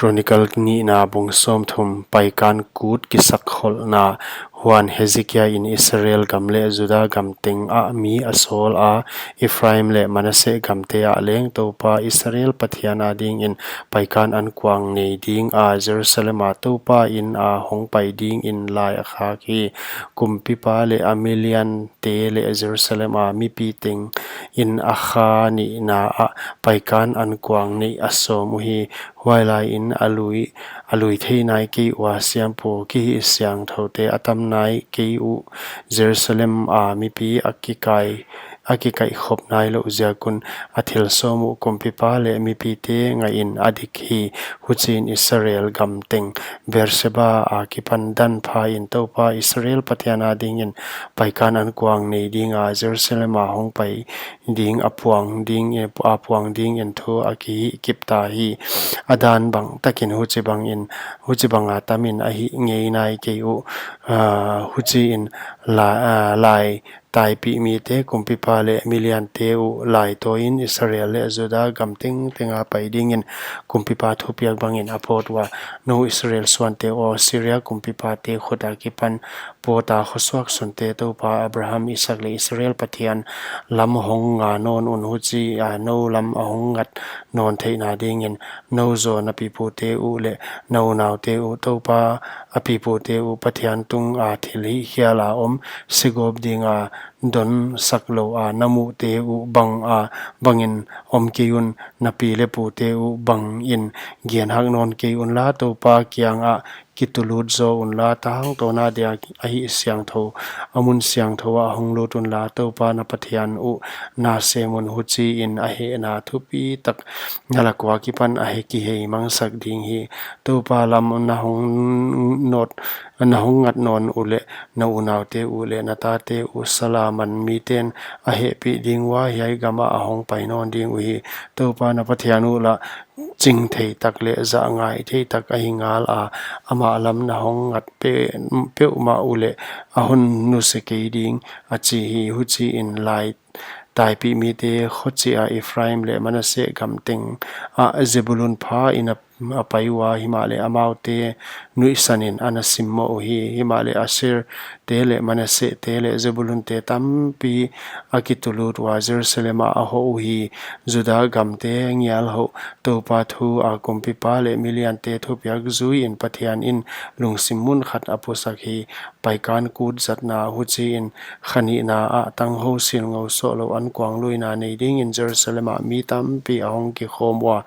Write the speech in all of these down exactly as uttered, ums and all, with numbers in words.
Chronicle nihna bung sawmthum. Paikan kut kisakkholhna. Huan Hezekia in Israel gam leh Juda gam teng ah mi a sawl a, Ephraim leh Manasseh gamte ah leng Toupa Israel Pathian adingin paikan ankuang nei ding a, Jerusalem a Toupa in a hongpai dingin lai a khak hi. Kumpipa leh a miliante leh Jerusalem a mipi tengin a kha nihna ah paikan ankuang neih a sawm uhi. Huailai in a lui, a lui thei nai kei ua, siampu kihihsiangthoute a tam nai kei uh, Jerusalem a mipi a kikai, a kikaihkhop nailouh ziak un a thil sawm uh kumpipa leh mipite ngaihin a dik hi. Huchiin Israel gam teng, Beersheba a kipan Dan pha in Toupa Israel Pathian adingin paikan ankuang nei ding a, Jerusalem a hongpai ding a puang ding, a puang dingin thu a kihihkip ta hi. A dan bang takin huchibangin, huchibanga tamin a hih ngei nai kei uh, ah, huchiin la-, ah, lai taipih mite, kumpipa leh miliante uh laitawi in Israel leh Juda gam tengteng a pai dingin kumpipa thupiak bangin a pawt ua. Nou Israel suante aw, Syria kumpipate khut a kipan pawta khosuak sunte Toupa Abraham, Isak leh Israel Pathian lam hong nga nawn un, huchia nou lam a hong ngat nawn theihna dingin, nou zaw na pipute uh leh na unaute uh Toupa a pipute uh Pathian tunga thil hihkhiala om, segawp dinga don saklou a na muhte uh banga bangin om kei un, na pi leh pute uh bangin genhak nawn kei unla, Toupa kiangah kitulut zaw unla, tangtawn a dia a hihsiangthou, a mun siangthou ah hong lut unla, Toupa na Pathian uh na sem un, huchiin a hehna thupitak na lak ua kipan a heh kihei mangsak ding hi. Toupa lam na hong nat, na hong ngat nawn uh leh na unaute uh leh na tate uh salaman miten a hehpih ding ua, hiai gam ah a hongpai nawn ding uhi. Toupa na Pathian uh lah chingthei tak leh zahngai thei tak ahi ngala, amah lam na hong ngat pe-, peuhmah uh leh a hon nusia kei ding, a chi hi. Huchiin lai taipih mite khochih a Ephraim leh Manasseh gam tengah Zebulun pha in a, a pai ua, himahleh amaute nuihsanin ana simmoh uhi. Himahleh Asher te leh Manasseh te leh Zebulun te tampi a kitulut ua, Jerusalem ah a hoh uhi. Juda gamte ngial houh, Toupa thu a kumpipa leh miliante thupiak zuiin Pathian in lungsim mun khat a pusak hi. Paikan kut zatna, huchiin kha nihna ah tanghou silngou sohlou ankuang luina nei dingin Jerusalem ah mi tampi a hong kikhawm ua,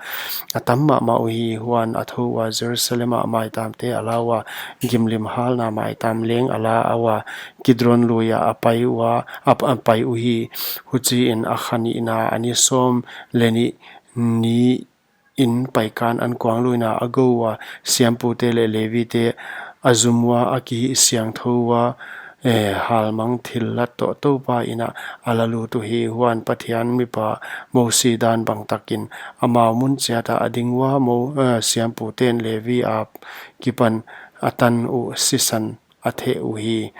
a tam mahmah uhi. Huan a thou ua, Jerusalem ah maitamte a la ua, gimlim halna maitam leng a la ua, Kidron lui ah a pai ua, a, a pai uhi. Huchiin a kha nihna a ni sawm leh nih ni in paikan ankuang luina a gou ua, siampute leh Levite a zum ua, a kihihsiangthou ua, eh, halmang thillat toh Toupa in ah a la lut uhi. Huan Pathian mipa Mosi dan bang takin amau mun chiat ah a ding ua, Mo-, eh, siamputen Levi a kipan a tan uh sisan a theh uhi.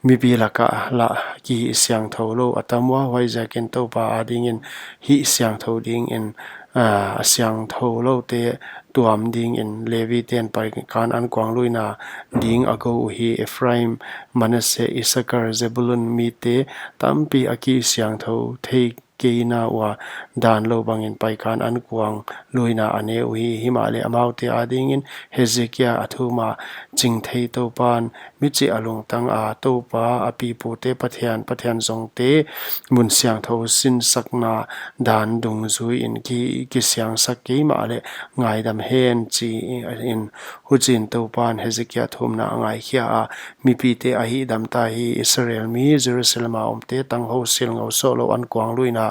Mipi laka lah kihihsiangthou lou a tam ua, huaiziakin Toupa adingin hihsiangthou dingin, ah, a siangthou loute tuam dingin Leviten paikan ankuang luina ding a gou uhi. Ephraim, Manasseh, Issachar, Zebulun mite tampi a kihihsiangthou thei kei na ua, dan lou bangin paikan ankuang luina a ne uhi. Himahleh amaute adingin Hezekia a thum a, chingthei Toupan michih a lungtang a, Toupa a pipute Pathian, Pathian zongte mun siangthou sinsakna dan dungzuiin ki, kisiangsak kei mahleh ngaidam hen, chiin. Huchiin Toupan Hezekia thumna a ngaikhia a, mipite a hihdam ta hi. Israel mi Jerusalem a omte tanghou silngou sohlou ankuang luina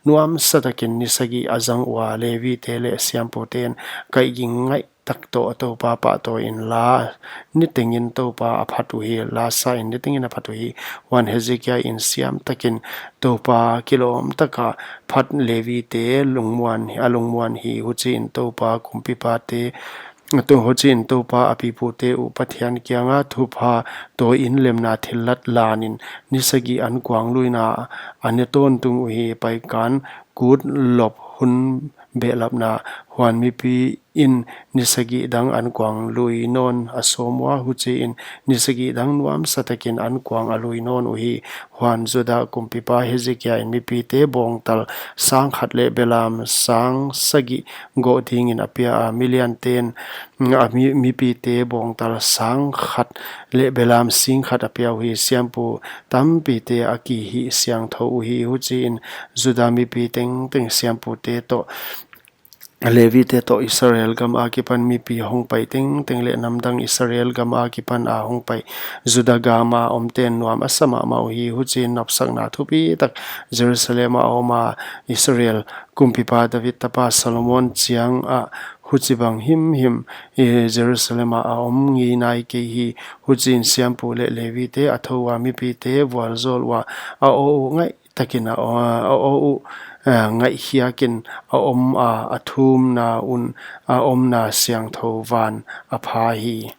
nuamsa takin ni sagih a zang ua, Levite leh siamputen kaihging ngaih tak toh Toupa pahtawi in la nitengin Toupa a phat uhi, la sa in nitengin a phat uhi. Huan Hezekia in siam takin Toupa kilawm taka phat Levite lungmuan, a lungmuan hi. Huchiin Toupa kumpipate, tu huchiin Toupa a pipute uh Pathian kianga thupha tawiin lemna thillat lanin ni sagih ankuang luina a ne tawntung uhi. Paikan kut lop hun behlapna Huan mipiin ni sagih dang ankuang lui nawn a sawm ua, huchiin ni sagih dang nuamsa takin ankuang a lui nawn uhi. Huan Juda kumpipa Hezekiain mipite bawngtal sang khat leh belam sang sagih goh dingin a pia a, milianten a mi- mipite bawngtal sang khat leh belam sing khat a pia uhi. Siampu tampite a kihihsiangthou uhi. Huchiin Juda mipi tengteng siampute toh, Levite toh, Israel gam akipan mipi hongpai tengteng leh namdang Israel gam akipan a hongpai Juda gama omten nuam a sa mahmah uhi. Huchiin nopsakna thupitak Jerusalem a om a, Israel kumpipa David tapa Solomon chiangah huchibang himhim Jerusalem ah a om ngei nai kei hi. Huchiin siampu leh Levite a thou ua, mipite vualzawl ua, a aw uh ngaihtakin a aw uh ngaihkhiakin a om a, a thumna un a omna siangthou van a pha hi.